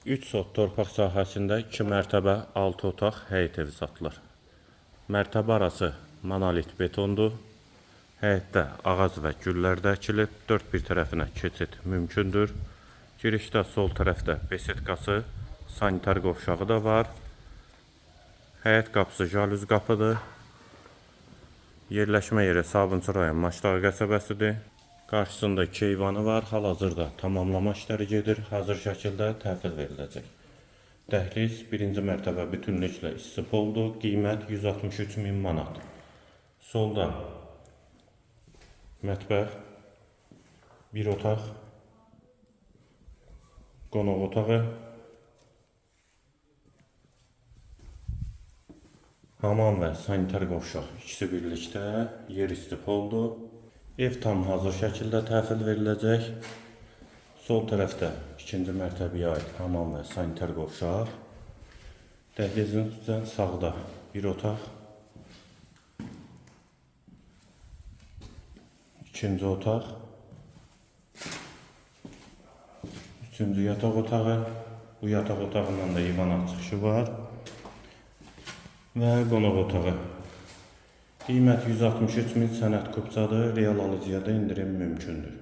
3 sot torpaq sahəsində 2 mərtəbə 6 otaq həyət evi satılır. Mərtəbə arası monolit betondur. Həyətdə ağac və güllər də əkilib, dörd bir tərəfinə keçid mümkündür. Girişdə sol tərəfdə besetkası, sanitar qovşağı da var. Həyət qapısı jalüz qapıdır. Yerləşmə yeri Sabunçu rayon Maçdağı qəsəbəsidir. Qarşısında iki eyvanı var. Hal-hazırda tamamlama işləri gedir. Hazır şəkildə təhvil veriləcək. Dəhliz birinci mərtəbə bütünlüklə istipoldur. Qiymət 163 min manat. Solda mətbəx, bir otaq, qonaq otağı, hamam və sanitar qovşaq ikisi birlikdə yer istipoldur. Ev tam hazır şəkildə təhvil veriləcək. Sol tərəfdə ikinci mərtəbəyə aid hamam və sanitar qovşaq. Dəhlizin üstdən sağda bir otaq, ikinci otaq, üçüncü yataq otağı. Bu yataq otağından da eyvana çıxışı var. Və qonaq otağı. Qiymət 163 min, sənəd kupçadır. Real alıcıya da endirim mümkündür.